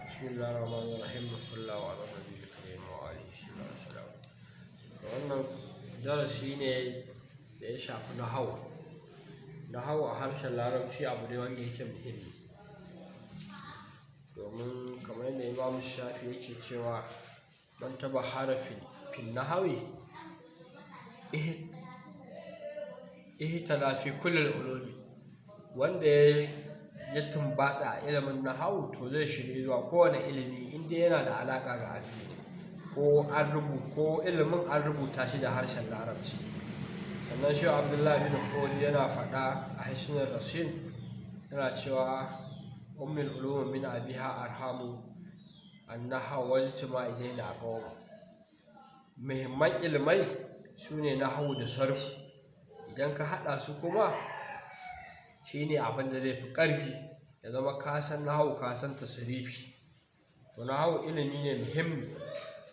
Bismillahir Rahmanir Rahim. Sallallahu ala nabiyil karim wa alihi wa sallam. Wannan darasi ne da ya shafi nahawu. Nahawu a harshen Larabci abu ne wanda yake muhimmi. Domin kamar yadda Imam Shafi yake cewa, "Man tabahhara fi nahawi ihtada fi kullil ulumi." Wanda ya tumbatsa a ilimin nahawu, to zai shiryu zuwa kowane ilimi in dai yana da alaƙa da addini, ko an ko ilimin an rubuta shi da harshen Larabci. Sannan Shehu Abdullahi bin Fodi yana faɗa a Hisnul Rasin, yana cewa, "Ummul ulum min abiha arhamu annaha wajtima izaina aqwam." Muhimman ilimai sune nahawu da sarfu. Idan ka haɗa su kuma, shine abin da zai fi ƙarfi, ya zama ka san nahawu, ka san tasrifi. To, nahawu ilimi ne muhimmi.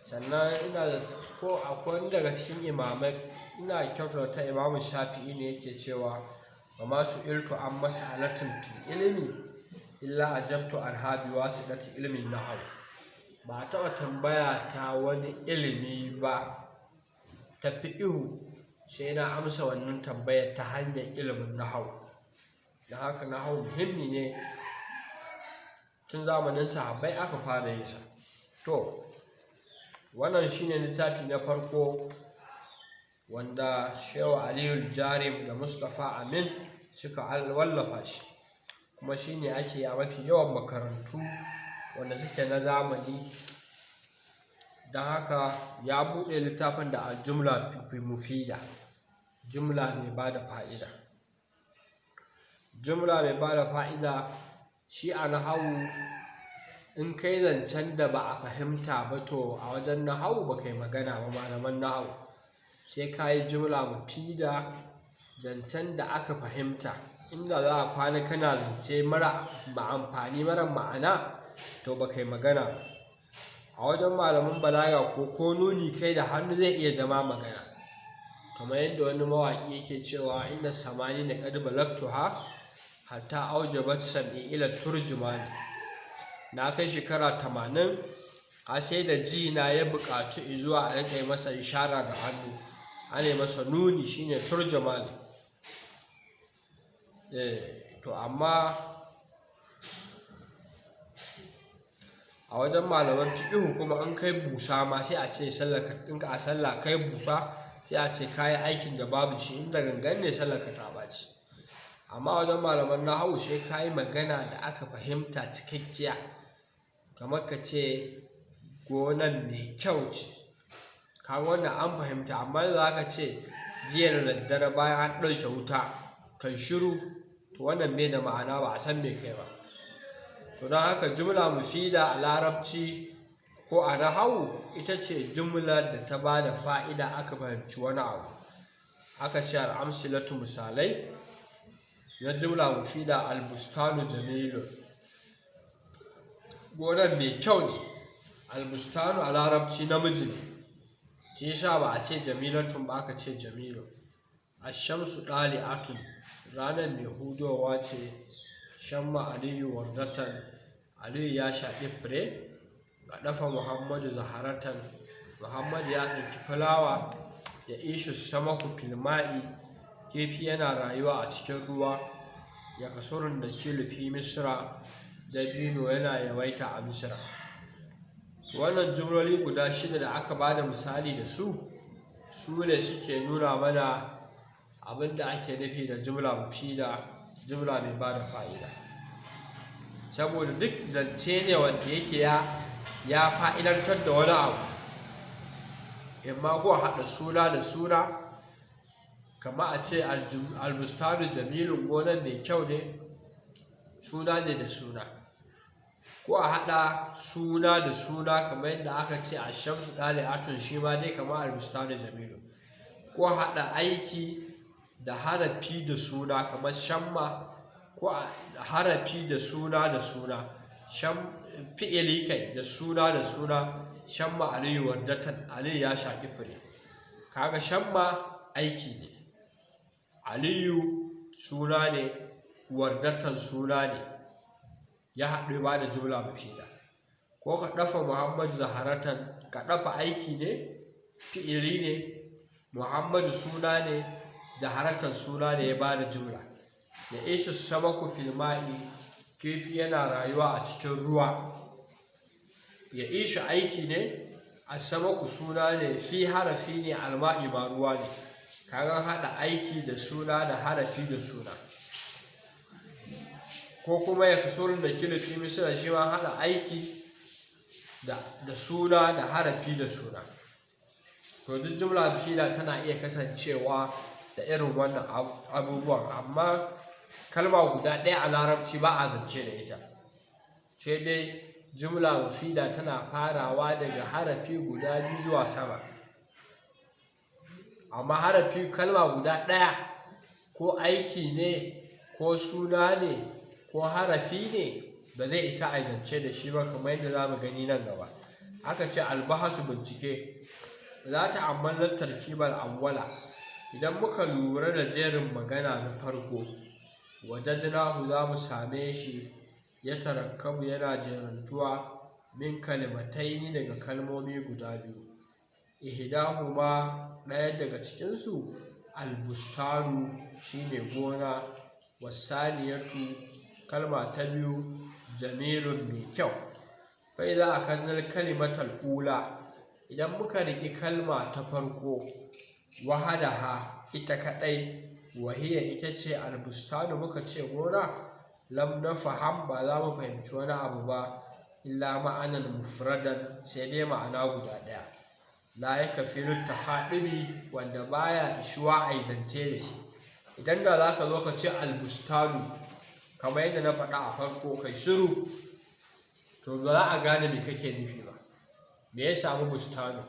Sannan ina da ko akwai wani daga cikin imamai, ina kyautata ta Imamu Shafi'i ne, yake cewa, "Wa ma su'iltu an mas'alatin fil ilmi illa ajabtu anha bi wasitati ilmin nahawi." Ba a taɓa tambaya ta wani ilimi ba ta fiƙihu, sai na amsa wannan tambayar ta hanyar ilimin nahawu. Don haka nahawu muhimmi ne, tun zamanin sahabbai aka fara yin sa. To, wannan shine littafi na farko wanda Shehu Aliyu Jarim da Mustapha Amin suka wallafa shi, kuma shine ake a mafi yawan makarantu wanda suke na zamani. Don haka ya buɗe littafin da aljumla mufida, jumla mai bada fa'ida. Jumla mai bada fa'ida, shi a nahawu in kai zancen da ba a fahimta ba, to a wajen nahawu ba kai magana ba. Malaman nahawu, sai ka yi jumla mufida, zancen da aka fahimta. Inda za a kwana kana zance mara amfani, mara ma'ana, to ba kai magana ba. A wajen malaman balaga, ko nuni kai da hannu zai iya zama magana, kamar yadda wani mawaƙi yake cewa, "Inna samani na qad balagtuha hatta aujabat sam'i ila turjumani." Na kai shekara 80 har sai da ji na ya buƙatu zuwa a riƙa yi masa ishara da hannu, ana yi masa nuni, shine turjumani. To, amma a wajen malaman fiƙihu kuma, in kai busa ma, sai a ce sallar in a sallah kai busa, sai a ce kayi aikin da babu shi, inda gangan ne sallar ka ta ɓaci. Amma wajen malaman nahawu, sai kayi magana da aka fahimta cikakkiya, kamar ka ce gonan mai kyau ce, kaga wannan an fahimta. Amma da za ka ce jiya da daddare bayan an ɗauke wuta, kai shiru, to wannan bai da ma'ana, ba a san me kai ba. To, don haka jumla mufida a Larabci ko a nahawu ita ce jumlar da ta ba da fa'ida, aka fahimci wani abu. Aka ce al'amsilatu, misalai na jumla mufida: albustanu jamilu, gonan mai kyau ne. Albustanu a Larabci namiji ne, shi yasa ba a ce jamilatun ba, aka ce jamilu. Ashamsu ɗali'atun, ranar mai hudowa ce. Shamma Aliyu wardatan, Aliyu ya shaƙi fure. Ga ɗafa Muhammadu zaharatan, Muhammadu ya tsinki fulawa. Ya ishu samaku filma'i, kifi yana rayuwa a cikin ruwa. Ya kasurun da kilu fi Misra, dabino yana yawaita a Misra. Wannan jumloli guda shida da aka ba da misali da su, su ne suke nuna mana abin da ake nufi da jumla mufida, jumla mai ba da fa'ida, saboda duk zance ne wanda yake ya fa'idantar da wani abu, imma ko a haɗa suna da suna, kama a ce albustanu jamilun, gonan mai kyau ne, suna ne da suna, ko a haɗa suna da suna, kamar yadda aka ce ashamsu ɗali'atun, shi ma dai kamar albustanu jamilu, ko a haɗa aiki da harafi da suna kamar shamma, ko a harafi da suna da suna, sham fi'ili kai da suna da suna, shamma Aliyu wardatan, Aliyu ya shaƙi fure. Kaga shamma aiki ne, Aliyu suna ne, wardatan suna ne, ya haɗu ba da jumla mufida. Ko ka ɗafa Muhammadu zaharatan, ka ɗafa aiki ne, fi'ili ne, Muhammadu suna ne, zaharatan suna ne, ya bada jumla. Ya ishu samaku fil ma'i, kifi yana rayuwa a cikin ruwa. Ya ishu aiki ne, as-samaku suna ne, fi harafi ne, alma'i ma ruwa ne. Kaga haɗa aiki da suna da harafi da suna. Ko kuma ya kasurun da kilo fi misira, shi ma haɗa aiki da suna da harafi da suna. To duk jumla mufida tana iya kasancewa da irin wannan abubuwan, amma kalma guda ɗaya a larabci ba a zance da ita, sai dai jumla mufida tana farawa daga harafi guda biyu zuwa sama. Amma harafi kalma guda ɗaya, ko aiki ne, ko suna ne, ko harafi ne, ba zai isa a zance da shi ba, kamar yadda za mu gani nan gaba. Aka ce albahasu, bincike. Za ta ammalar tarkibar awwala. Idan muka lura da jerin magana na farko, wajadnahu, za mu same shi, ya tarakkabu, yana jerantuwa, min kalimataini, daga kalmomi guda biyu. Ihdahuma, ɗaya daga cikinsu, albustanu, shine gona, wasaniyatu, kalma ta biyu, jamilun, mai kyau. Fa idza akadna kalimatal ula, idan muka riƙi kalma ta farko, wahadaha, ita kaɗai, wahiya, ita ce albustanu, muka ce gona, lam nafham, ba za mu fahimci wani abu ba, illa ma'anan mufradan, sai dai ma'ana guda ɗaya, la yakfiru tahaɗibi, wanda baya ishuwa a zance da shi. Idan da za ka zo ka ce albustanu, kamar yadda na faɗa a farko, kai shiru, to ba za a gane me kake nufi ba. Me ya samu bustanu?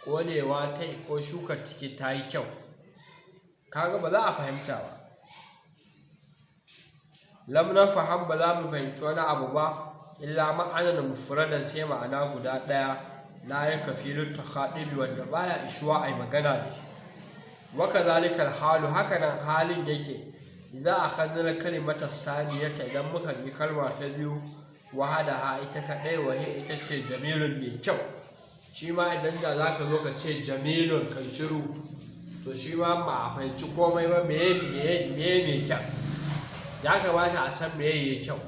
Ƙonewa ta ko shukar ciki ta yi kyau? Kaga ba za a fahimta ba. Lam nafham, ba za mu fahimci wani abu ba, illa ma'anan mufradan, sai ma'ana guda ɗaya, la yakfiru takhadibi, wanda baya ishuwa ai magana da shi. Wa kadhalika halu, hakanan halin yake, idza akhadna kalimata saniyata, idan muka yi kalma ta biyu, wahadaha, ita kadai, wahi, ita ce jamilun, mai kyau. Shi ma idan da zaka zo ka ce jamilun kai shiru, to shi ma ba a fahimci komai ba. Meye meye meye mai kyau? Ya kamata a san meye yayi kyau.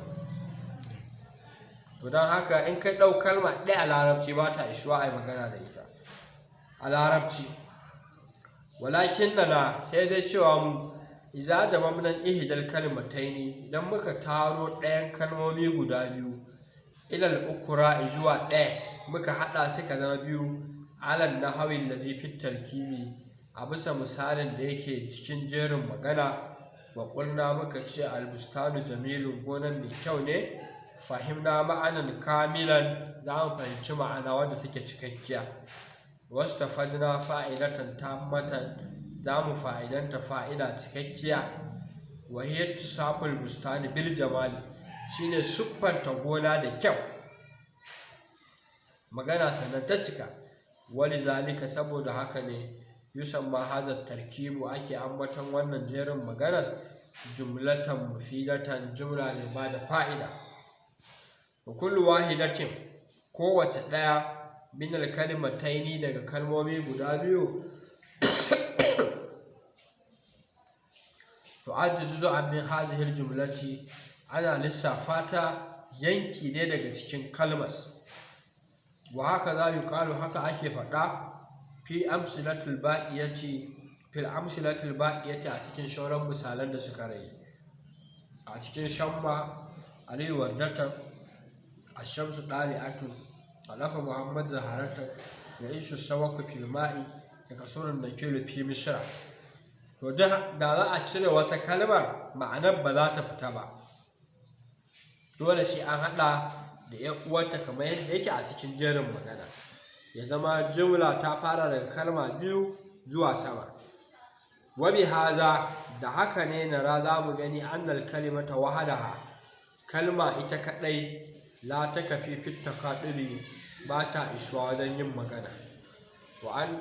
To don haka in ka ɗau kalma ɗaya a larabci, ba ta ishuwa a yi magana da ita a larabci. Walakin na sai dai cewa mu iza da mamnan ihdal kalimataini, idan muka taro ɗayan kalmomi guda biyu, ilal ukura, zuwa ɗayas, muka haɗa suka zama biyu, alal nahawi allazi fit tarkibi, a bisa misalin da yake cikin jerin magana, wa qulna, muka ce albustanu jamilun, gonan mai kyau ne, fahimna ma'anan kamilan, za mu fahimci ma'ana wadda take cikakkiya. Wastafadna fa'idatan tammatan, za mu fa'idanta fa'ida cikakkiya. Wa hiya ittisaful bustani bil jamali, shine siffanta gona da kyau. Magana sannan ta cika. Wali zalika, saboda haka ne, yusamma hadha tarkibu, ake ambaton wannan jerin maganar, jumlatan mufidatan, jumla mai ba da fa'ida. Wa kullu wahidatin, kowace ɗaya, min al-kalimataini, daga kalmomi guda biyu, tu'addu juz'an min hadhihi al-jumlati, ana lissafa ta yanki ne daga cikin kalmas. Wa haka za yuqalu, haka ake faɗa, fi amsilatul baqiyati, fil amsilatul baqiyati, a cikin shauran misalan da suka rage. A cikin shamma aliyu wardatan, ashamsu dali'atu, alafa muhammad zaharatan, ya isu sawaku fil ma'i, da kasurun da kilu fi misra. To da za a cire wata kalmar, ma'anar ba za ta fita ba. Dole sai an haɗa da ‘yan uwarta kamar yadda yake a cikin jerin magana, ya zama jumla ta fara daga kalma biyu zuwa sama. Wa bi haza, da haka ne, nara, za mu gani, annal kalimata wahadaha, kalma ita kaɗai, la ta kafi fit taqadubi, ba ta isuwa wajen yin magana. Wa an